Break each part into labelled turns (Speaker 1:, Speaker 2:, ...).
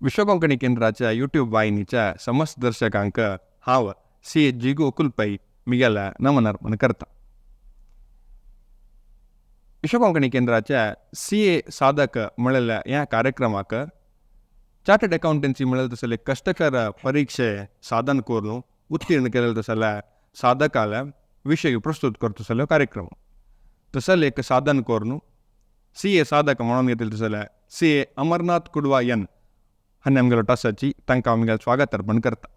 Speaker 1: विश्व कोंकणी केंद्राच्या यूट्यूब वाहिनीच्या समस्त दर्शकांक हांव सी ए जिगो कुलपै मिगेल्या नमन अर्पण करता. विश्व कोंकणी केंद्राच्या सी ए साधक म्हळेल्या ह्या कार्यक्रमाक चार्टर्ड अकाउंटन्सी म्हणलें तसले कश्टकर परीक्षे साधन करून उत्तीर्ण केलें तसल्या साधकाल्या विशय प्रस्तुत करतो तसलो कार्यक्रम. तसले एक साधन करून सी ए साधक म्हणून घेतले तसल्या सी ए अमरनाथ कुडवा एन हांणी आमगेलो टासाची तांकां आमगेलें स्वागत अर्पण करता.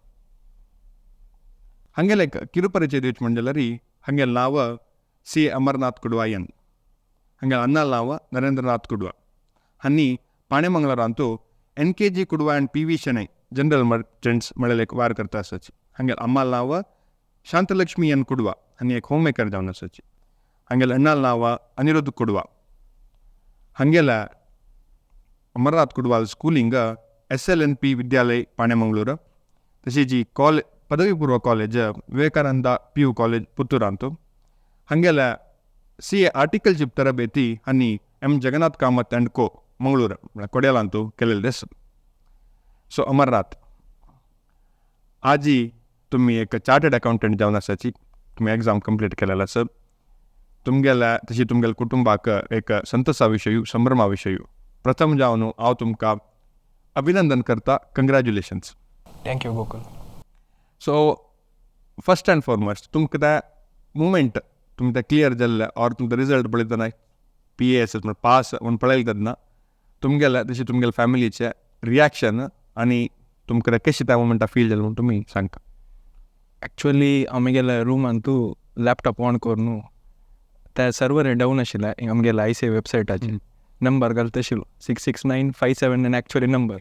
Speaker 1: हांगेले एक किरुपरिचय दिवचें म्हणजें जाल्यार हांगेलें नांव सी ए अमरनाथ कुडवा एन, हांगेलें अण्णा नांव नरेंद्रनाथ कुडवा. हांणी पाणेमंगळारांतू N K G Kudva and P V Shenoy general merchants म्हळेले एक वार करता आसाची. हांगेलें अम्माल नांव शांतलक्ष्मी एन कुडवा, हांणी एक होम मेकर जावन आसाची. हांगेलें अण्णाल नांव Anirudh Kudwa. हांगेल्या Amarnath कुडवाल schooling S L N P Vidyalaya Panemangalore, तशेंच कॉले पदवी पूर्व college Vivekananda P U college पुत्तूरांतू. हांगेल्या सी ए आर्टिकलशीप तरबेती आनी M Jagannath Kamath and co Mangalore म्हळ्यार कोड्यालांतू केलेलें आसा. सो अमरनाथ आजी तुमी एक चार्टर्ड अकाउंटंट जावन आसाची, तुमी एग्जाम कंप्लीट केलेलो आसा. तुमगेल्या तशी तुमगेल्या कुटुंबाक एक संतोषा विशयू, संभ्रमा विशयू. प्रथम जावन हांव तुमकां अभिनंदन करता, congratulations.
Speaker 2: Thank you Gokul.
Speaker 1: So first and foremost तुमकां त्या मुमेंट तुमी ते क्लियर जाल्ले ऑर तुमकां रिजल्ट पळयतना P A S S pass म्हूण पळयलें तेन्ना तुमगेल्या तशी तुमगेल्या फॅमिलीचें रिएक्शन आनी तुमकां तें कशें त्या मुमेंटा फील जालें म्हूण तुमी सांगता.
Speaker 2: एक्चुअली आमगेल्या रुमान तूं लॅपटॉप ऑन करून त्या सर्वर डावन आशिल्लें आमगेल्या आय सी वेबसायटाचेर नंबर घालता आशिल्लो 669579 actually number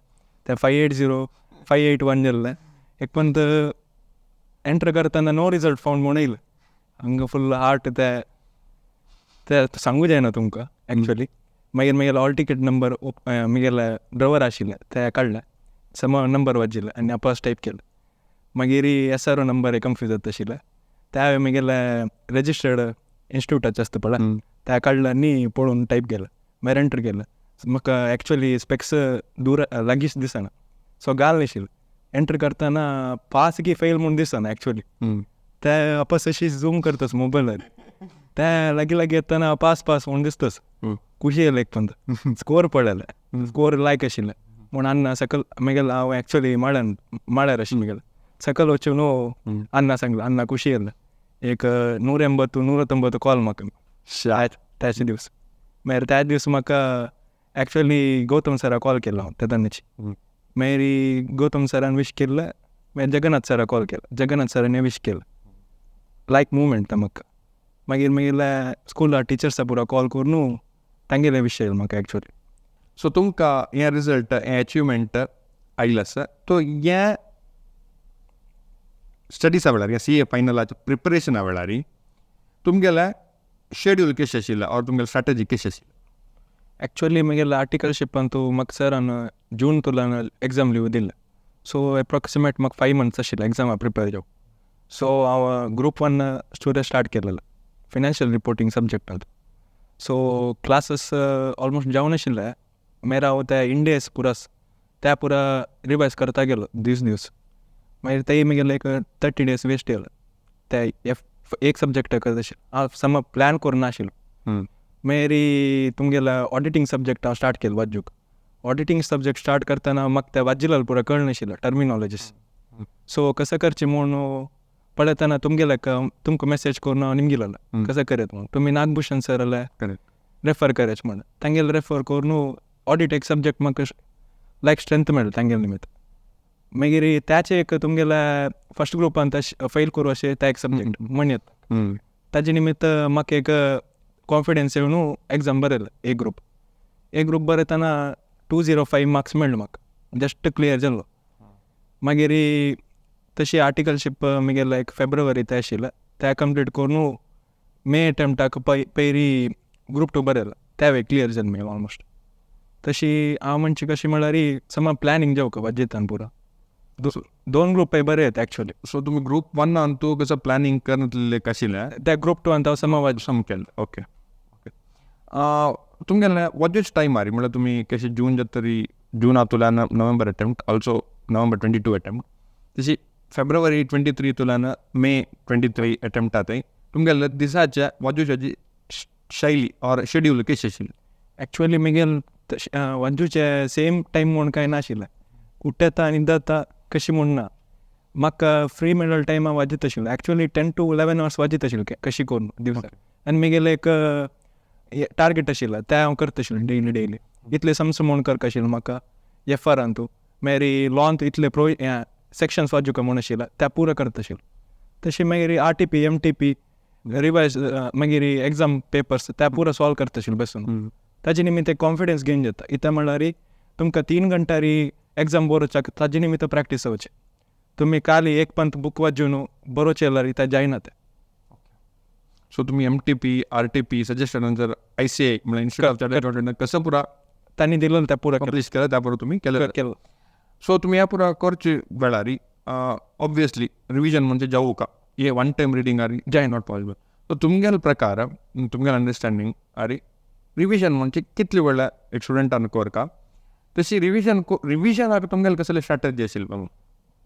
Speaker 2: ते 580581 जाल्लें. एक पंत एंटर करतना नो रिजल्ट फावंड म्हूण येयलें. हांगा फुल हार्ट ते ते सांगू जायना तुमकां एक्चुअली. मागीर मागीर हॉल टिकेट नंबर म्हगेले ड्रॉवर आशिल्लें ते काडले, सम नंबर वाजिल्ले आनी आपस टायप केलें. मागीर S R O number confuse जाता आशिल्लें. ते हांवें म्हगेले रजिस्टर्ड इन्स्टिट्यूटाचें आसता पळय ते काडलें आनी पळोवन टायप केलें. मागीर एंटर केलें. म्हाका एक्चुअली स्पेक्स दूर लागींच दिसना सो घाल नाशिल्लें. एंटर करतना पास की फेल म्हूण दिसना एक्चुअली. ते आपस अशी झूम करतास मोबायलार ते लागीं लागीं येतना पास पास म्हूण दिसतास. खुशी येयलें एक पंत स्कोर पळयले, स्कोर लायक आशिल्लें म्हूण अण्णा सकल म्हगेलें हांव एक्चुअली माळ्यान माळ्यार आशिल्लें म्हगेलें सकल वचून अण्णा सांगलें, अण्णा खुशी येयलें. एक 180 190 कॉल म्हाका त्याच दिवस. मागीर त्याच दीस म्हाका एक्चुअली गौतम सरा कॉल केलो हांव तेन्नाच. मागीर गौतम सरान विश केल्लें. मागीर जगन्नाथ सरा कॉल केलो, जगन्नाथ सरान विश केलें. लायक मुवमेंट ता म्हाका. मागीर मागीर स्कुला टिचर्सा पुरा कॉल करून तांगेले विश येयलें म्हाका एक्चुअली.
Speaker 1: सो तुमकां हें रिजल्ट हें एचिवमेंट आयिल्लें आसा तो हें स्टडिसा वेळार ह्या सी ए फायनलाच्या प्रिपरेशना वेळार तुमगेलें शेड्यूल कशें आशिल्लें ऑर तुमगेलें स्ट्रेटजी कशें आशिल्लें?
Speaker 2: एक्चुअली म्हगेलें आर्टिकलशिपान तूं म्हाका सरान जून तुलान एग्जाम लिवू दिल्लें. सो एप्रोक्सिमेट म्हाका 5 मंथ्स आशिल्लें एग्जामा प्रिपेर जावंक. सो हांव ग्रूप वन स्टोरी स्टार्ट केलेलें फिनान्शियल रिपोर्टींग सब्जेक्टांत. सो क्लासीस ऑलमोस्ट जावन आशिल्ले. मागीर हांव ते इंडेस पुरास त्या पुरा रिवायज करता गेलो दीस दीस. मागीर तेय म्हगेले एक 30 डेज वेस्ट गेले ते एफ एक सब्जेक्ट करता आशिल्लें. हांव सम प्लॅन करून नाशिल्लो. मागीर तुमगेले ऑडिटींग सब्जेक्ट हांव स्टार्ट केलो वाजूक. ऑडिटींग सब्जेक्ट स्टार्ट करतना म्हाका ते वाजिल्लें पुरा कळनाशिल्लें टर्मिनोलॉजीस. सो कसं करचें म्हूण पळयतना तुमगेले तुमकां मॅसेज करून हांव निमगिलेलें कसं करत म्हूण. तुमी नागभूषण सराले रेफर करायचे म्हण तांगेले रेफर करून ऑडिट एक सब्जेक्ट म्हाका लायक स्ट्रेंथ मेळ्ळें तांगेले निमित्त. मागीर त्याचे एक तुमगेले फर्स्ट ग्रुपान फेल करूं अशें त्या एक सब्जेक्ट म्हण येता ताजे निमित्त म्हाका एक कॉन्फिडन्स येवन एग्जाम बरयलें. ए ग्रुप ए ग्रुप बरयतना 205 मार्क्स मेळ्ळे म्हाका, जस्ट क्लियर जालो. मागीर तशी आर्टिकलशीप म्हगेलें एक फेब्रुवारी ते आशिल्लें ते कंप्लीट करून मे अटेम्प्टाक पयरी ग्रूप टू बरयलें, तेंवूय क्लियर जालें मागीर ऑलमोस्ट. तशी हांव म्हणचे कशें म्हळ्यार सम प्लॅनिंग जावंक वाजेतान पुरो दोन ग्रुपय बरे येता एक्चुअली.
Speaker 1: सो तुमी ग्रूप वनान तूं कसो प्लॅनिंग करतले आशिल्लें
Speaker 2: त्या ग्रूप टू हांव सम वाज
Speaker 1: सम केलें. ओके ओके तुमगेलें वजेच टायमार म्हळ्यार तुमी कशें जून जाता तरी जूनांतल्यान November attempt, also November 22 attempt. तशी फेब्रुवारी 23 तुल्यान मे 23 अटेम्प्ट आताय. तुमगेले दिसाच्या वाजूची शैली ऑर शेड्यूल कशी आशिल्ली?
Speaker 2: एक्चुअली म्हगेल वाजूचे सेम टायम म्हूण कांय नाशिल्लें. उठ्ठता न्हिदता कशी म्हूण ना. म्हाका फ्री मेळ्ळो टायम हांव वाजयत आशिल्लो. एक्चुअली 10 to 11 hours वाजयत आशिल्लो कशी करून दिवसाक. आनी म्हगेलें एक टार्गेट आशिल्लें, तें हांव करता आशिल्लें डेली डेली. इतले सम्स म्हूण करपा आशिल्लें म्हाका एफ आरांतू. मागीर लॉंत इतले प्रो सेक्शन्स वाजूका म्हूण आशिल्लें, ते पुरो करता आशिल्लें. तशें मागीर RTP MTP revise, मागीर एग्जाम पेपर्स ते पुरो सॉल्व करता आशिल्लें बसून. ताजे निमित्त एक कॉन्फिडन्स गेन जाता. इतलें म्हणल्यार तुमकां 3 घंटारी एग्जाम बरोवच्याक ताजे निमित्त प्रॅक्टीस जावचें. तुमी खाली एक पंत बूक वाचून बरोवचें जाल्यार तें जायना तें.
Speaker 1: सो तुमी MTP RTP suggested जर ICA म्हळ्यार इन्स्टिट्यूट ऑफ चार्टर्ड अकाउंटंट कसं पुरा
Speaker 2: तांणी दिलें तें पुरा
Speaker 1: कंप्लीट केलें, त्या पुरो तुमी केलें
Speaker 2: केलें.
Speaker 1: सो तुमी ह्या पुरा करचे वेळार ऑब्वियसली रिविजन म्हणजे जावू का हे वन टायम रिडींग आरी
Speaker 2: जायना,
Speaker 1: not possible. सो तुमगेले प्रकार, तुमगेले अंडरस्टँडींग आरी रिविजन म्हणजे कितले वेळा एक स्टुडंटान करका, तशी रिविजन रिविजनाक तुमगेले कसले स्ट्रॅटजी आशिल्ली?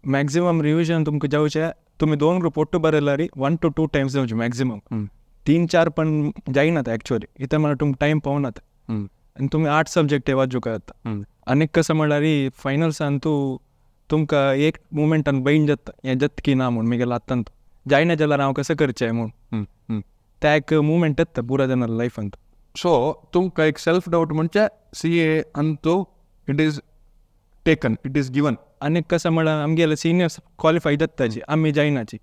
Speaker 2: मॅक्झिमम रिविजन तुमकां जावचें, तुमी 2 ग्रुप ಒಟ್ಟು बरयल्यार 1 to 2 times जावचें मॅक्झिमम. 3-4 पण जायना ते एक्चुअली. इतलें म्हणल्यार तुमकां टायम पावना ते. आनी तुमी 8 सब्जेक्ट वाजूंक जाता. आनी कसं म्हणल्यार फायनल्सान तूं तुमकां एक मुमेंटान बैन जाता, हें जाता की ना म्हूण म्हगेलें आतां जायना जाल्यार हांव कसं करचें म्हूण, त्या एक मुमेंट येता पुरा जाणा लायफांत.
Speaker 1: सो तुमकां एक सेल्फ डावट म्हणजे CA Antu it is taken, it is given.
Speaker 2: आनी कसं म्हणल्यार आमगेले सिनियर्स क्वॉलिफाय जाताची, आमी जायनाची,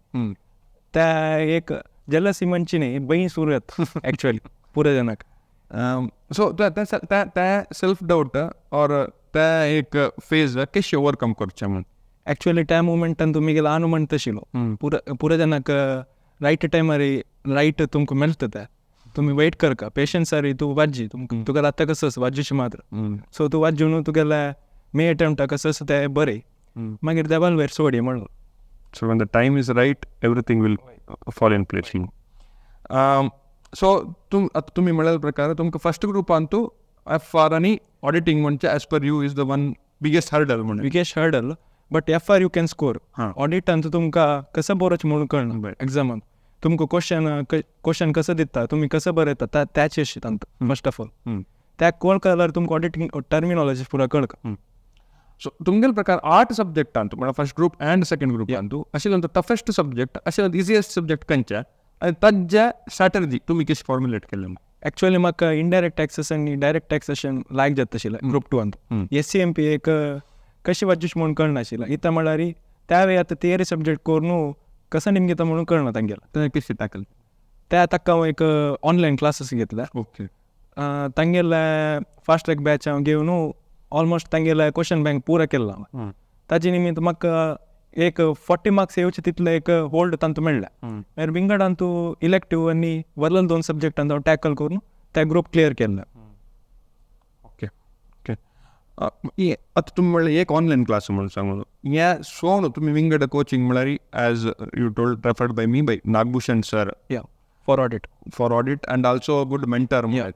Speaker 2: त्या एक जेलसी म्हणची न्ही, बही सुरू येता एक्चुअली पुरा जाणाक.
Speaker 1: सो त्या सेल्फ डावट ऑर त्या एक फेज कशी ओवरकम करचें म्हूण?
Speaker 2: एक्चुअली त्या मुमेंटान तुमी गेला आनु म्हणटा आशिल्लो, पुरा पुरा जाणाक रायट टायमार रायट तुमकां मेळटा तें. तुमी वेट करका, पेशन्स आरी तूं वाजी, तुमकां तुका आतां कसो वाजूचे मात्र. सो तूं वाजून तुगेले मे अटेम्प्टा कसो तें बरें, मागीर देवान वयर सोड म्हणून.
Speaker 1: So when the time is right everything will fall in place. So आतां तुमी म्हणलेल्या प्रकार तुमकां फर्स्ट ग्रुपांतू FR आनी ऑडिटींग म्हणजे as per you is the one biggest hurdle म्हणून.
Speaker 2: Biggest hurdle, but FR you can score. ऑडिटांत तुमकां कसं बरोवचें म्हणून कळना एग्जामान. तुमकां क्वेश्चन कसं दिता, तुमी कसं बरयता त्याच तांकां फर्स्ट ऑफ ऑल. त्या कळका जाल्यार तुमकां ऑडिटींग टर्मिनॉलॉजी पुरा कळका.
Speaker 1: सो तुमगेले प्रकार 8 सब्जेक्टांतू म्हळ्यार फर्स्ट ग्रूप अँड सेकंड ग्रुपांतू अशें टफेस्ट सब्जेक्ट, अशें इजिएस्ट सब्जेक्ट खंयचे आनी ताज्या स्ट्रॅटजी तुमी कशी फॉर्मुलेट केल्ले?
Speaker 2: एक्चुअली म्हाका इनडायरेक्ट टॅक्सेस आनी डायरेक्ट टॅक्सेशन लायक जाता आशिल्लें ग्रुप 2 अंत. SCMP एक कशी वाचूच म्हणून कळनाशिल्लें. इतलें म्हणल्यार त्या वेळार आतां थियरी सब्जेक्ट करून कसं निमगेता म्हणून कळना तांगेलें.
Speaker 1: तें कशें टॅकल?
Speaker 2: त्या ताका हांव एक ऑनलायन क्लासीस घेतले.
Speaker 1: ओके.
Speaker 2: तांगेले फास्ट ट्रॅक बॅच हांव घेवन ऑलमोस्ट तांगेले क्वेश्चन बँक पुरा केल्लो हांवें. ताजे निमित्त म्हाका एक 40 मार्क्स येवचे तितले एक होल्ड तांतू मेळ्ळें. मागीर विंगडान तूं इलेक्टीव आनी वरल 2 सब्जेक्टान हांव टॅकल करून त्या ग्रुप क्लियर केल्ले.
Speaker 1: Okay okay. आतां तुमी म्हणलें एक ऑनलायन क्लास म्हणून सांगून हें सोड तुमी विंगड कोचिंग म्हळ्यार as you told referred by me by Nagabhushan sir
Speaker 2: for audit,
Speaker 1: for audit and also good mentor म्हणून.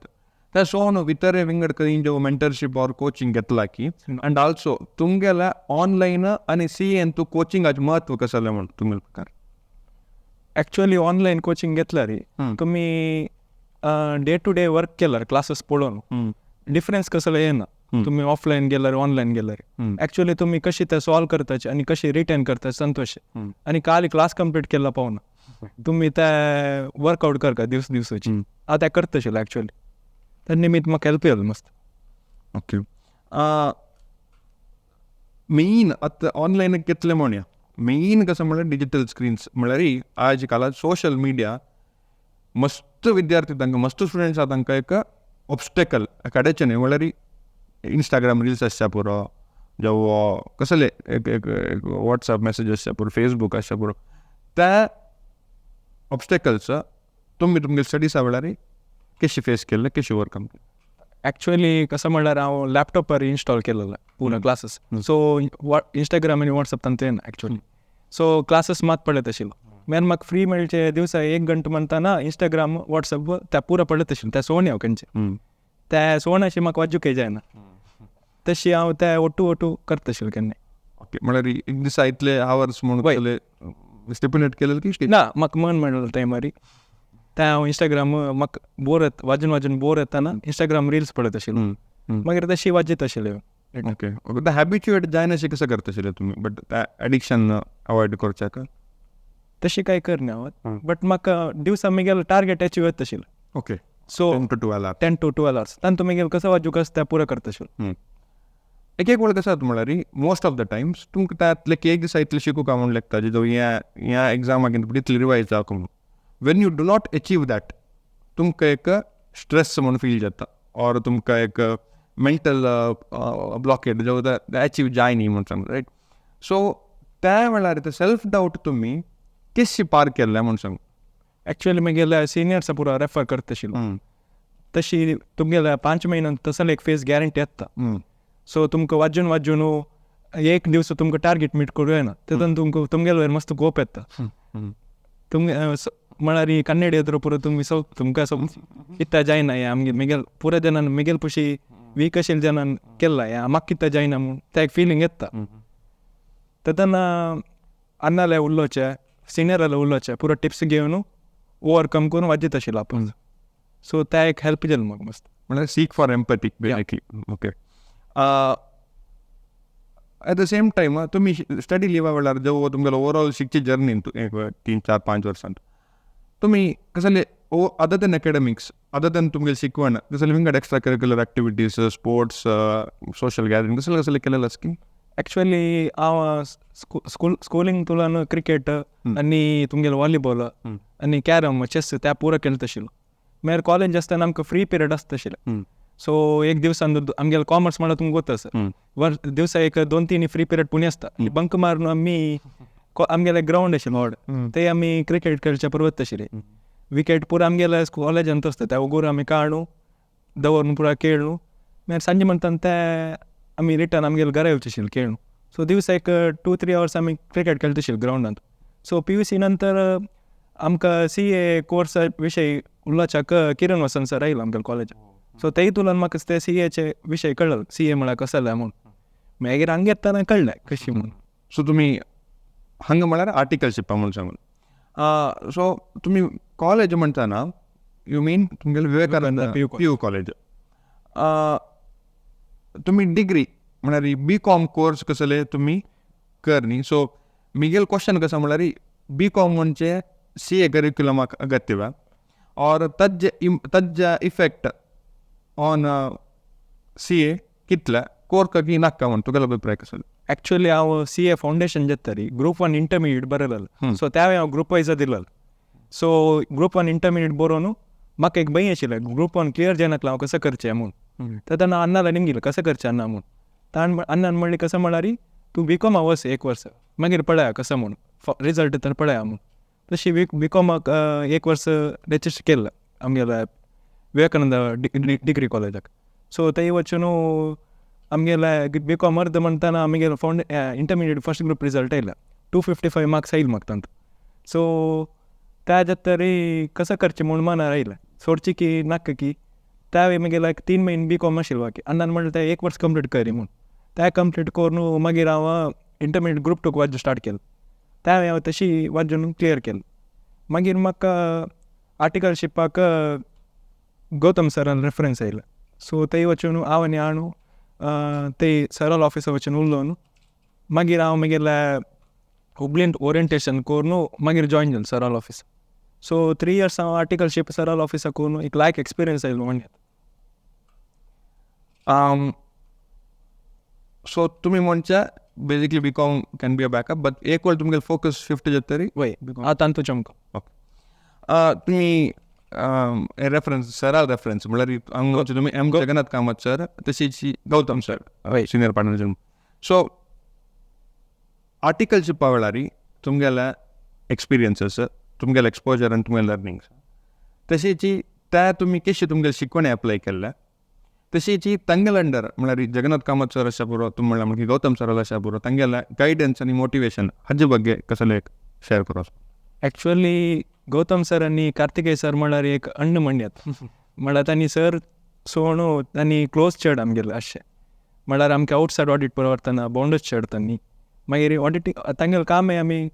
Speaker 1: त्या सोन भितर विंगड खंय मेंटरशीप ऑर कोचिंग घेतला की अँड ऑल्सो तुमगेले ऑनलायन आनी CA तूं कोचिंगाचें म्हत्व कसलें म्हूण तुमगेले प्रकार?
Speaker 2: एक्चुअली ऑनलायन कोचिंग घेतल्यार तुमी डे टू डे वर्क केल्यार क्लासीस पळोवन डिफरन्स कसलो येना. तुमी ऑफलायन गेल्यार ऑनलायन गेल्यार एक्चुअली तुमी कशी ते सॉल्व करताचे आनी कशी रिटेन करता संतोष. आनी काल क्लास कंप्लीट केला पावना, तुमी ते वर्कआउट करता दिवस दिवसाची. हांव तें करता आशिल्लें एक्चुअली, त्या निमित्त म्हाका हेल्प जालें मस्त.
Speaker 1: ओके. मेन आतां ऑनलायन घेतलें म्हणया, मेन कसं म्हळ्यार डिजिटल स्क्रीन्स म्हळ्यार आज काल सोशल मिडिया मस्त विद्यार्थी तांकां मस्त स्टुडंट्स आसा तांकां एक ऑब्स्टेकल एक अडचण म्हळ्यार इंस्टाग्राम रिल्स आसच्या पुरो, जावं कसले एक एक वॉट्सएप मॅसेज आसच्या पुरो, फेसबूक आसच्या पुरो, त्या ऑब्स्टेकल्स तुमी तुमगे स्टडीसा वेळार कशी फेस केल्ले, कशी ओवरकम केले?
Speaker 2: एक्चुअली कसं म्हणल्यार हांव लॅपटॉपार इन्स्टॉल केलेलो पुरा क्लासीस. सो इंस्टाग्राम आनी वॉट्सएप तांतू येना एक्चुअली. सो क्लासीस मात पळयत आशिल्लो. मागीर म्हाका फ्री मेळचे दिवसा 1 घंटो म्हणटाना इंस्टाग्राम वॉट्सएप त्या पुरा पळयत आशिल्लो. त्या सोन हांव खंयचे त्या सोनाशी म्हाका वाजूंक जायना. तशी हांव ते ओटू ओटू करता आशिल्लें केन्नाय.
Speaker 1: ओके, म्हळ्यार एक दिसा इतले आवर्स म्हणून स्टिपुलेट केलें की
Speaker 2: ना, म्हाका मन मेळ्ळो टायमारी ते हांव इंस्टाग्राम म्हाका बोर येता, वाजून वाजून बोर येताना इंस्टाग्राम रिल्स पळयत आशिल्लो, मागीर तशी वाजयत आशिल्लें.
Speaker 1: ओके ओके, ते हॅबिच्युएट जायना अशें कसं करता आशिल्लें तुमी, बट एडिक्शन अवॉयड करच्याक?
Speaker 2: तशी कांय करना हांव, बट म्हाका दिवसा म्हगेलो टार्गेट अचीव जाता आशिल्लो.
Speaker 1: Okay,
Speaker 2: so
Speaker 1: 10 to 12 hours.
Speaker 2: 10 to 12 hours तांतू म्हगेलें कसो वाजूंक आसता तें पुरो करता आशिल्लो.
Speaker 1: एक एक वेळ कसं जाता म्हळ्यार मोस्ट ऑफ the times तुमकां त्यातले एक दिसा इतलें शिकूंक म्हूण लेखता जेजो ह्या ह्या एग्जामाक इतलें रिवायज जावंक म्हणून, when you do not achieve that तुमकां एक स्ट्रेस म्हूण फील जाता ऑर तुमकां एक मेंटल ब्लॉकेड जो अचीव जाय न्ही म्हूण सांग, रायट? सो त्या वेळार ते सेल्फ डावट तुमी केशी पार केल्ले म्हूण सांग.
Speaker 2: एक्चुअली म्हगेल्या सिनियर्सा पुरो रेफर करता आशिल्लो. तशी तुमगेल्या 5 म्हयन्यान तसले एक फेज गॅरंटी येता. सो तुमकां वाजून वाजून एक दिवस तुमकां टार्गेट मीट करूं येना, तेतून तुमकां तुमगेले वयर मस्त गोप येता. तुमगे म्हळ्यार कन्नड येद्रो पुरो तुमी सो तुमकां सो कित्या जायना हें आमगे मिगेल पुरो जाणान मिगेल पशी वीक आशिल्ले जाणान केला हें, म्हाका कित्या जायना म्हूण ते एक फिलींग येता. तेन्ना अन्नाले उलोवचें, सिनियराले उलोवचें, पुरो टिप्स घेवन ओवरकम करून वाजयत आशिल्लो आपूण. सो ते एक हेल्प जालें म्हाका मस्त.
Speaker 1: म्हळ्यार seek for empathy basically. Okay, at the same time तुमी स्टडी लिवा वेळार जेव तुमगेलो ओवरऑल शिकची जर्नी एक 3 4 5 वर्सांत तुमी कसले ओ other than academics, other than तुमगेले शिकवण, कसले विंगड extra curricular activities, sports, social gathering कसले कसले केलेले आसा की?
Speaker 2: एक्चुअली हांव स्कूल स्कुलींग तुलान क्रिकेट आनी तुमगेले व्हॉलीबॉल आनी कॅरम, चॅस त्या पुरो खेळत आशिल्लो. मागीर कॉलेज आसतना आमकां फ्री पिरियड आसता आशिल्लें. सो एक दिवसान आमगेले कॉमर्स म्हणल्यार तुमकां गोत आसा, वर दिवसा एक 2 3 फ्री पिरियड पुणी आसता. बंक मारून आमी आमगेले ग्रावंड आशिल्लें व्हड, ते आमी क्रिकेट खेळच्या पुरो वता आशिल्ले. विकेट पुरो आमगेले कॉलेजांत आसता, त्या उगूर आमी काडू दवरून पुरो खेळ्ळू. मागीर सांजे म्हणटा ते आमी रिटर्न आमगेले घरा येवचे आशिल्ले खेळून. सो दिवसा एक 2 3 आवर्स आमी क्रिकेट खेळटा आशिल्ले ग्रावंडांत. सो पीयूसी नंतर आमकां सीए कोर्सा विशय उलोवच्याक किरण वसंत सर आयलो आमगेले कॉलेजाक. सो तेय तुलान म्हाका ते सीएचे विशय कळ्ळो, सीए म्हळ्यार कसलें म्हूण. मागीर हांगा येतना कळ्ळें कशी म्हूण.
Speaker 1: सो तुमी हांगा म्हळ्यार आर्टिकलशिपा म्हूण सांगून, सो तुमी कॉलेज म्हणटाना you mean तुमगेले विवेकानंद
Speaker 2: PU.
Speaker 1: PU college. तुमी डिग्री म्हळ्यार बी कॉम कोर्स कसले तुमी कर न्ही? सो मिगेल क्वेश्चन कसो म्हळ्यार बी कॉम म्हणजे सी ए करिक्युलमाक अगत्यवा ऑर तज्ज तज्ज इफेक्ट ऑन सी ए कितले कोर्क की नाका म्हण तुगेलो अभिप्राय कसो?
Speaker 2: एक्चुअली हांव सीए फावंडेशन जाता ग्रुप 1 इंटरमिडिएट बरयलेलो. सो त्यावेळी हांव ग्रुप वायज दिलेलो. सो ग्रुप 1 इंटरमिडिएट बरोवन म्हाका एक भंय आशिल्लें, ग्रुप 1 क्लियर जायनासलें हांव कसो करचें म्हूण. तर तेन्ना अन्नाला निमगिलें कसो करचें अन्ना म्हूण. ताण अन्नान म्हणलें कसो म्हळ्यार तूं बी कॉमा वच एक वर्स, मागीर पळया कसो म्हूण रिजल्ट तर पळया म्हूण. तशी बी कॉमाक एक वर्स रेजिस्टर केल्लें आमगेल्या विवेकानंद डिग्री कॉलेजाक. सो थंय वचून आमगेले बी कॉम अर्द म्हणटाना आमगेलो इंटरमिडिएट फर्स्ट ग्रूप रिजल्ट आयला, 255 मार्क्स आयले म्हाका तांतू. सो त्या जातरी कसं करचें म्हूण मनार आयलें, सोडची की नाका की. त्यावेळी मागीर लायक 3 म्हयने बी कॉम आशिल्लो बाकी. अण्णान म्हणलें तें एक वर्स कंप्लीट करी म्हूण. तें कंप्लीट करून मागीर हांव इंटरमिडिएट ग्रूप 2 वाजूं स्टार्ट केलें. त्यावेळी हांव तशी वाजून क्लियर केलें. मागीर म्हाका आर्टिकलशिपाक गौतम सरान रेफरन्स आयलो. सो थंय वचून हांव आनी आणू ते सराल ऑफिसा वचून उरलो न्हू. मागीर हांव मागीर हुबळींत ओरिएंटेशन करून मागीर जॉयन जालें सराल ऑफिस. सो 3 इयर्स हांव आर्टिकलशीप सराल ऑफिसा करून एक लायक एक्सपिरियन्स आयलो म्हणजे.
Speaker 1: सो तुमी म्हणच्या basically B Com can be a backup, but एक वेळ तुमगेले फोकस शिफ्ट जातरी
Speaker 2: वय, आतां तांतू चमको.
Speaker 1: ओके, तुमी रेफरन्स सराल रेफरन्स म्हळ्यार हांगा तुमी एम जगन्नाथ कामत सर तशीच गौतम सर
Speaker 2: वय.
Speaker 1: Senior partner. सो आर्टिकलशिपा वेळार तुमगेले एक्सपिरियन्सीस, तुमगेले एक्सपोजर आनी तुमगेले लर्निंग्स, तशीच त्या तुमी कशी तुमगेले शिकवण एप्लाय केल्ल्या, तशीच तांगेले अंडर म्हळ्यार जगन्नाथ कामत सर अशा पुरो तुमी म्हणल्यार मागीर गौतम सर अशा पुरो तांगेले गायडन्स आनी मोटिवेशन हाजे ಬಗ್ಗೆ कसले शेअर करो?
Speaker 2: एक्चुअली गौतम सर आनी कार्तिकेय सर म्हळ्यार एक अण्ण म्हणयात म्हळ्यार तांणी सर सोणू तांणी क्लोज चड आमगेले अशें. म्हळ्यार आमकां आवटसायड ऑडिट पुरो व्हरतना बॉन्डूच चेडता न्ही. मागीर ऑडिटींग तांगेलें कामय आमी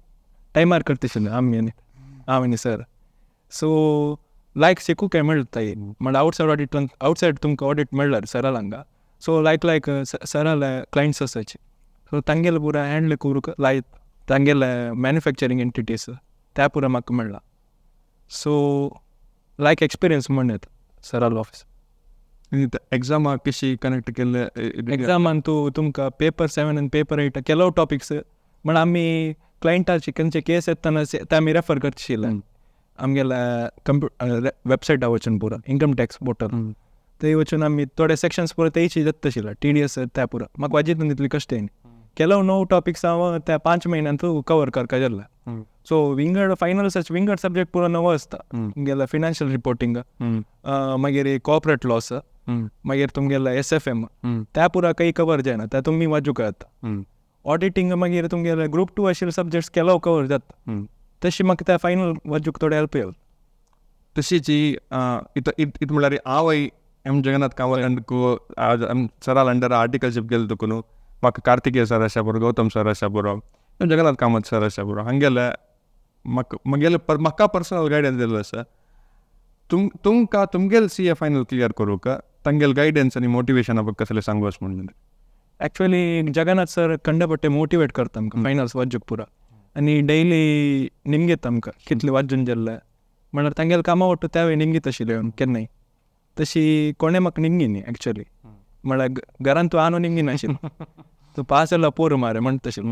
Speaker 2: टायमार करता आमी आनी हांव आनी सर. सो लायक शिकूंक मेळटा म्हळ्यार आवटसायड ऑडिट आवटसायड तुमकां ऑडिट मेळ्ळार सराल हांगा. सो लायक लायक सराले क्लायंट्स आसाचे सो तांगेले पुरा हँडल करूंक लायक तांगेले मॅन्युफॅक्चरींग एंटिटीज त्या पुरा म्हाका मेळ्ळा. सो लायक एक्सपिरियन्स म्हण येता सराल ऑफिस.
Speaker 1: एग्जामाक कशी कनेक्ट केल्ले?
Speaker 2: एग्जामान तूं तुमकां पेपर 7 आनी पेपर 8 ಕೆಲವು ಟಾಪಿಕ್स म्हण आमी क्लायंटाचे खंयचे केस येतना ते आमी रेफर करचे आमगेले वेबसायटा वचून पुरा इन्कम टॅक्स पोर्टल थंय वचून आमी थोडे सेक्शन्स पुरा तेयची जाता टीडीएस त्या पुरा म्हाका वाजितून तितली कश्ट येयना. ಕೆಲವು नऊ टॉपिक्स हांव त्या 5 म्हयन्यांत कवर करपा जाल्ले. सो विंगड फायनल विंगड सब्जेक्ट पुरो नवो आसता तुमगेले फिनान्शियल रिपोर्टिंग, मागीर कॉर्पोरेट लॉस, मागीर तुमगेले एसएफएम त्या पुरा काही कवर जायना त्या तुमी वाजूंक जाता. ऑडिटींग मागीर तुमगेले ग्रुप 2 आशिल्ले सब्जेक्ट्स ಕೆಲವು कवर जाता. तशी म्हाका त्या फायनल वाजूंक थोडे हेल्प येवं.
Speaker 1: तशीच इत म्हळ्यार हांवय एम जगन्नाथ कामत सराल अंडर आर्टिकलशीप केले तुका न्हू म्हाका कार्तिकेय सर आसा बरो, गौतम सर आसा बरो, जगन्नाथ कामत सर आसा बरो, हांगेले म्हाका म्हगेले म्हाका पर्सनल गायडन्स दिल्लो आसा. तुमकां तुमगेले सीए फायनल क्लियर करूंक तांगेले गायडन्स आनी मोटिवेशना बद्दल कसलें सांगू अशें म्हणून?
Speaker 2: एक्चुअली जगन्नाथ सर कंडपट्टे मोटिवेट करता आमकां फायनल्स वाजूंक पुरा आनी डेली निमगीत आमकां कितले वाजून जाल्ले म्हळ्यार तांगेले कामां वट्टू त्यावेळी निमगीत आशिल्ले केन्नाय. तशी कोणें म्हाका निमगी न्ही एक्चुअली म्हळ्यार घरांत तूं आनो निमगी नाशिल्लो तूं पास जालो पोर मारे म्हणटा तशें.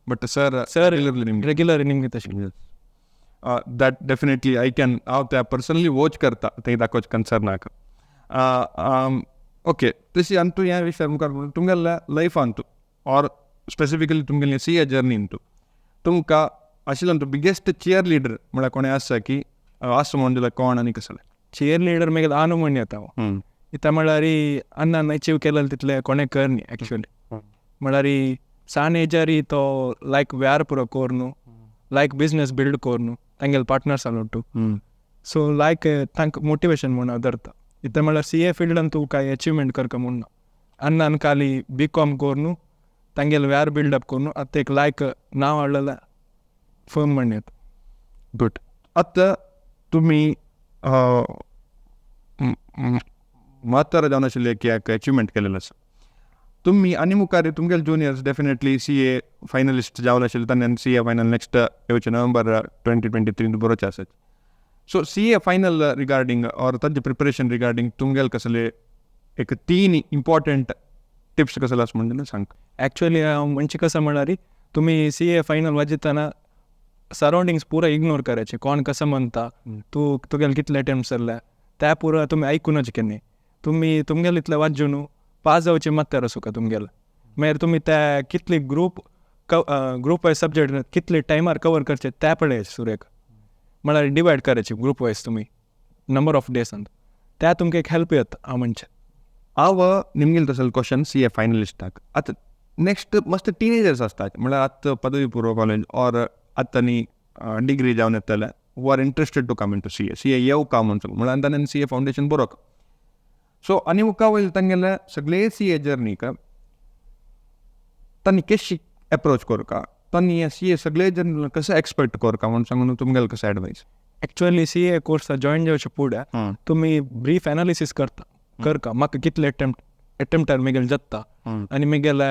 Speaker 1: बट सर
Speaker 2: सर रेग्युलर निमगीत आशिल्ले.
Speaker 1: That definitely I can हांव त्या पर्सनली वॉच करता थंय दाखोवचे कन्सर्नाक. ओके तशी आनी तूं ह्या विशया मुखार तुमगेल्या लायफान तूं ऑर स्पेसिफिकली तुमगेले सीए जर्नीन तूं तुमकां आशिल्लो तूं बिगेस्ट चियर लिडर म्हळ्यार कोणें आसा की आसा म्हणून जाल्यार कोण आनी कसलें?
Speaker 2: चियर लिडर मागीर आनो म्हण येता हांव. इता म्हळ्यार अण्णान अचीव केलें तितलें कोणें कर न्ही एक्चुअली. म्हळ्यार सान एजारी तो लायक व्यार पुरो कोर न्हू, लायक बिजनेस बिल्ड कोर न्हू तांगेले पार्टनर्स आलोटू. सो लायक तांकां मोटिवेशन म्हूण हांव धरता. इतलें म्हळ्यार सीए फिल्डान तूं कांय अचिवमेंट करका म्हूण ना. अण्णान खाली बी कॉम कोर न्हू तांगेले व्यार बिल्डअप कोर न्हू आतां एक लायक नांव हाडलेलें फर्म म्हण येता.
Speaker 1: गुड. आतां तुमी म्हातारो जावन आशिल्ले की एक अचिवमेंट केलेलो आसा तुमी आनी मुखार तुमगेले जुनियर्स डेफिनेटली सीए फायनलिस्ट जावन आशिल्ले तांणी सीए फायनल नेक्स्ट येवचे नोव्हेंबर 2023 बरोवचे आसात. So CA final regarding or तांचे प्रिपरेशन रिगार्डींग तुमगेले कसले एक 3 इम्पॉर्टंट टिप्स कसले आसा म्हणून सांग.
Speaker 2: एक्चुअली हांव म्हणचे कसं म्हळ्यार तुमी सीए फायनल वाजयतना सरावंडिंग्स पुरा इग्नोर करायचे. कोण कसं म्हणटा तूं तुगेले कितले अटेम्प्ट जाल्ले त्या पुरा तुमी आयकुनाचे केन्नाय. तुमी तुमगेले इतले वाजून न्हू पास जावचे मात्तर सुका तुमगेले. मागीर तुमी त्या कितले ग्रूप ग्रूप वायज सब्जेक्ट कितले टायमार कवर करचे त्या पळयाचे सुरेक. म्हळ्यार डिवायड करायचे ग्रूप वायज तुमी नंबर ऑफ डेसान त्या तुमकां एक हेल्प येता हांव म्हणचें.
Speaker 1: हांव निमगेले तसले क्वेश्चन सीए फायनलिस्टाक. आतां नेक्स्ट मस्त टिनेजर्स आसतात म्हळ्यार आतां पदवी पूर्व कॉलेज ऑर आतां न्ही डिग्री जावन येतले who are interested to come into CA, CA येवका म्हूण सांगू म्हळ्यार ताणें सीए फावंडेशन बरोवक. सो आनी मुखार वयले तांगेले सगळे सीए जर्नीक तांणी केशी एप्रोच करका, तांणी सीए सगळे जर्नी कसं एक्सपेक्ट करका म्हूण सांगून तुमगेले कसं एडवायस?
Speaker 2: एक्चुअली सीए कोर्सा जॉयन जावचे फुडें तुमी ब्रीफ एनालिसीस करता करका म्हाका कितले एटेम्प्टार मेगेले जाता आनी मेगेले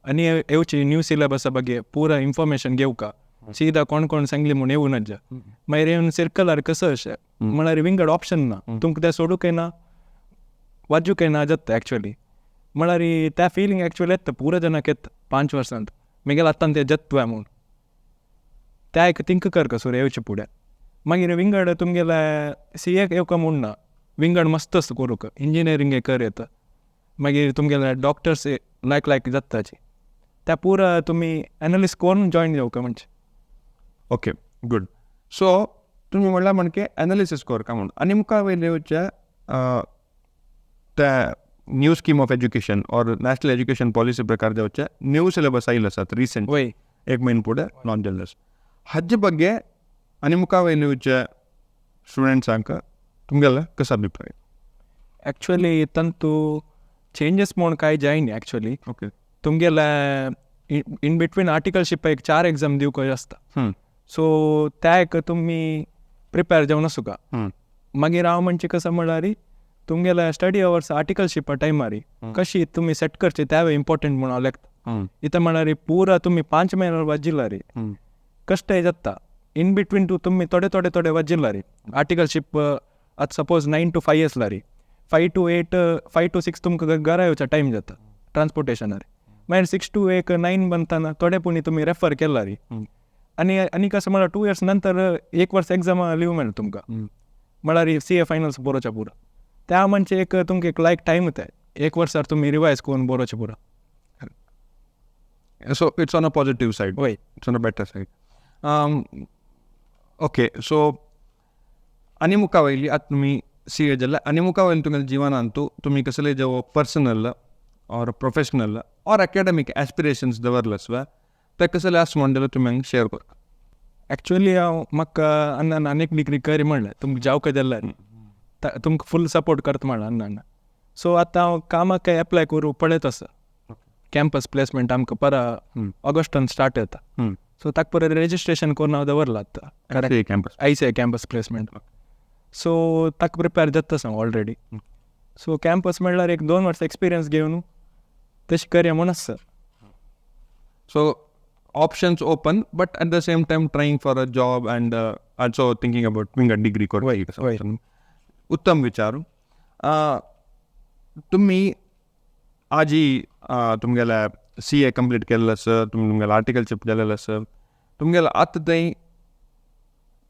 Speaker 2: आनी येवची न्यू सिलेबसा ಬಗ್ಗೆ पुरा इन्फॉर्मेशन घेवका सीधा कोण कोण सांगली म्हूण येवं नज. मागीर येवन सर्कलार कसं अशें म्हळ्यार विंगड ऑप्शन ना तुमकां तें सोडूंकय ना वाजूंकय ना जाता एक्चुअली. म्हळ्यार त्या फिलींग एक्चुअली येता पुरा जणांक येता 5 वर्सांत मेगेले आतां तें जत्वा म्हूण त्या एक थिंक करका सुरू येवचे फुडें. मागीर विंगड तुमगेले सीएक येवका म्हूण ना विंगड मस्त आसता करूंक इंजिनियरींग कर येता मागीर तुमगेले डॉक्टर्स लायक लायक जाताची त्या पुरा तुमी एनालिस्ट करून जॉयन जावका म्हणजे.
Speaker 1: Okay good. सो तुमी म्हणल्यार म्हणके एनालिसीस करका म्हूण आनी मुखार वयले येवचे त्या new scheme of education or national education policy प्रकार जावचे न्यू सिलेबस आयिल्लो आसात रिसेंट
Speaker 2: वय
Speaker 1: एक म्हयनो फुडें लॉन्च जाल्लो आसा. हाजे ಬಗ್ಗೆ आनी मुखार वयले येवचे स्टुडंट्सांक तुमगेलो कसो अभिप्राय?
Speaker 2: एक्चुअली तांतू चेंजेस म्हूण कांय जायना एक्चुअली.
Speaker 1: ओके.
Speaker 2: तुमगेले इन बिटवीन आर्टिकलशीप एक 4 एग्जाम दिवंक आसता, सो त्या एक तुमी प्रिपेर जावन आसूका. मागीर हांव म्हणजे कसं म्हळ्यार तुमगेले स्टडी अवर्स आर्टिकलशिपा टायमार कशी तुमी सेट करचे त्यावे इम्पॉर्टंट म्हणून हांव लेखता. इथं म्हळ्यार पुरा तुमी 5 म्हयन्यार वाजिल्ला रे कश्टय जाता. इन बिटवीन टू तुमी थोडे थोडे थोडे वाजिल्ला रे आर्टिकलशीप आतां सपोज 9 to 5 आसला रे, 5 to 8 5 to 6 तुमकां घरा येवचा टायम जाता ट्रान्सपोर्टेशनार. मागीर 6 to 1 9 बनताना थोडे पुणी तुमी रेफर केला रे. आनी आनी कसं म्हळ्यार 2 इयर्स नंतर 1 वर्स एग्जाम लिव मेळटा तुमकां, म्हळ्यार CA finals बरोवच्या पुरा. त्या म्हणजे एक तुमकां एक लायक टायम येता, 1 वर्सार तुमी रिवायज करून बरोवचें पुरा.
Speaker 1: So it's on a positive side.
Speaker 2: वय,
Speaker 1: it's on a better side. Okay, so आनी मुखा वयली आतां तुमी CA जाल्या आनी मुखा वयली तुमगेल्या जिवनांतू तुमी कसले जेव personal or professional or academic aspirations दवरलस वा ते कसले आस म्हूण जाल्यार तुमी हांगा शेयर करता.
Speaker 2: एक्चुअली हांव म्हाका अण्णान आनीक डिग्री करी म्हणलें तुमकां जावका जाल्यार तुमकां फूल सपोर्ट करता म्हणलें अण्णान. सो आतां हांव कामाक एप्लाय करूं पळयत आसा. कॅम्पस प्लेसमेंट आमकां परा ऑगस्टान स्टार्ट जाता, सो ताका परत रेजिस्ट्रेशन करून हांव दवरलां आतां
Speaker 1: campus
Speaker 2: ICI campus placement. So ताका प्रिपेर जाता आसा ऑलरेडी. सो कॅम्पस म्हणल्यार एक 2 वर्सां एक्सपिरियन्स घेवन तशें करया म्हूण आसा.
Speaker 1: So options open, but at the same time trying for a job and also thinking about doing a degree course. उत्तम विचार. तुम्ही आजी तुमगेल्या CA complete केलेलं आसा, तुमी तुमगेलें आर्टिकलशीप जालेलें आसा, तुमगेलें आतां थंय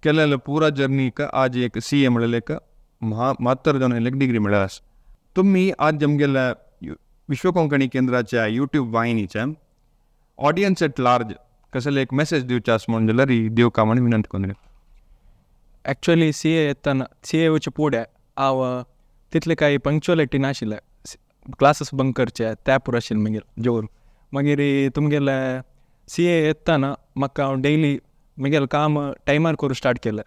Speaker 1: केलेलं पुरा जर्नीक आज एक CA म्हणलें एक म्हात्तर जावन एक डिग्री मेळ्ळें आसा. तुमी आज आमगेल्या विश्व कोंकणी केंद्राच्या यूट्यूब वाहिनीच्या ऑडियन्स एट लार्ज कसले एक मेसेज दिवचे आसा म्हणून जाल्यार दिवका म्हण विनंती करून.
Speaker 2: एक्चुअली CA येतना CA येवचे फुडें हांव तितले कांय पंक्चुअलिटी नाशिल्लें, क्लासीस बंक करचे त्या पुरो आशिल्लें मागीर जोर. मागीर तुमगेले CA येतना म्हाका हांव डेली म्हगेलें काम टायमार करूं स्टार्ट केलें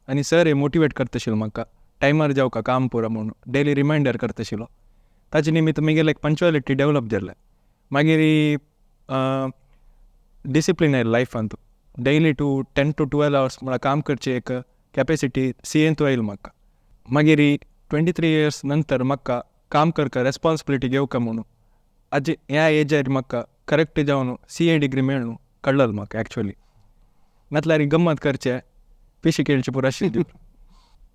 Speaker 2: आनी सर हे मोटिवेट करता आशिल्लो म्हाका टायमार जावका काम पुरो म्हणून डेली रिमायंडर करता आशिल्लो. ताजे निमित्त म्हगेलें एक पंक्चुअलिटी डेवलप जालें. मागीर डिसिप्लीन आयलें लायफांत, डेली टू 10 to 12 hours म्हळ्यार काम करचें एक कॅपेसिटी CAंतू आयली म्हाका. मागीर 23 इयर्स नंतर म्हाका काम करका रेस्पॉन्सिबिलिटी घेवका म्हणून आजी ह्या एजार म्हाका करेक्ट जावन CA degree मेळ्ळू कळ्ळल म्हाका एक्चुअली. नातल्यार गम्मत करचे पिशी खेळचे पुरो आशिल्ली.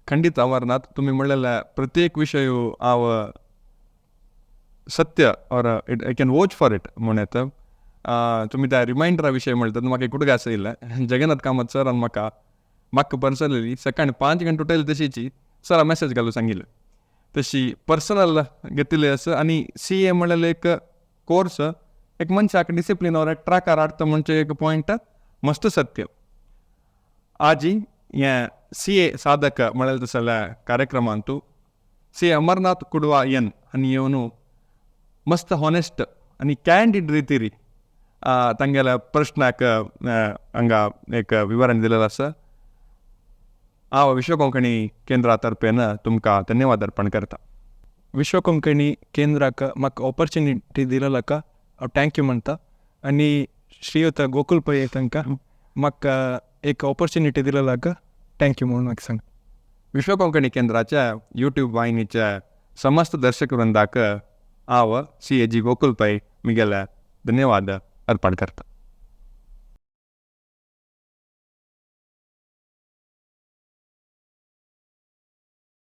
Speaker 1: खंडित अमरनाथ, तुमी म्हणलेल्या प्रत्येक विशय हांव सत्य or I can watch for it म्हूण येता. तुमी त्या रिमायंडरा विशय म्हणटात म्हाका एक उडगास येयला. जगन्नाथ कामत सरान म्हाका म्हाका पर्सनली सकाळी 5 घंटे उठयले तशीची सरा मॅसेज घालून सांगिल्लें तशी पर्सनल घेतिल्लें आसा. आनी CA म्हणलें एक कोर्स एक मनशाक डिसिप्लीन और एक ट्रॅकार हाडटा म्हणजे एक पॉयंट मस्त सत्य. आजी हें CA साधक म्हणलें तसल्या कार्यक्रमांतू CA Amarnath Kudva N आनी येवन मस्त हॉनेस्ट आनी कॅन्डीड रितीरी तांगेल्या प्रश्नाक हांगा एक विवरण दिलेलें आसा. हांव विश्व कोंकणी केंद्रा तर्फेन तुमकां धन्यवाद अर्पण करता.
Speaker 2: विश्व कोंकणी केंद्राक म्हाका ऑपॉर्चुनिटी दिलेलाका हांव thank you म्हणटा आनी श्रीयुत गोकुल पै तांकां म्हाका एक ऑपॉर्चुनिटी दिलेलाका thank you म्हणून म्हाका सांग.
Speaker 1: विश्व कोंकणी केंद्राच्या यूट्यूब वाहिनीच्या समस्त दर्शक वृंदाक हांव CAG Gokul Pai मिगेल्या धन्यवाद अर्पण करता.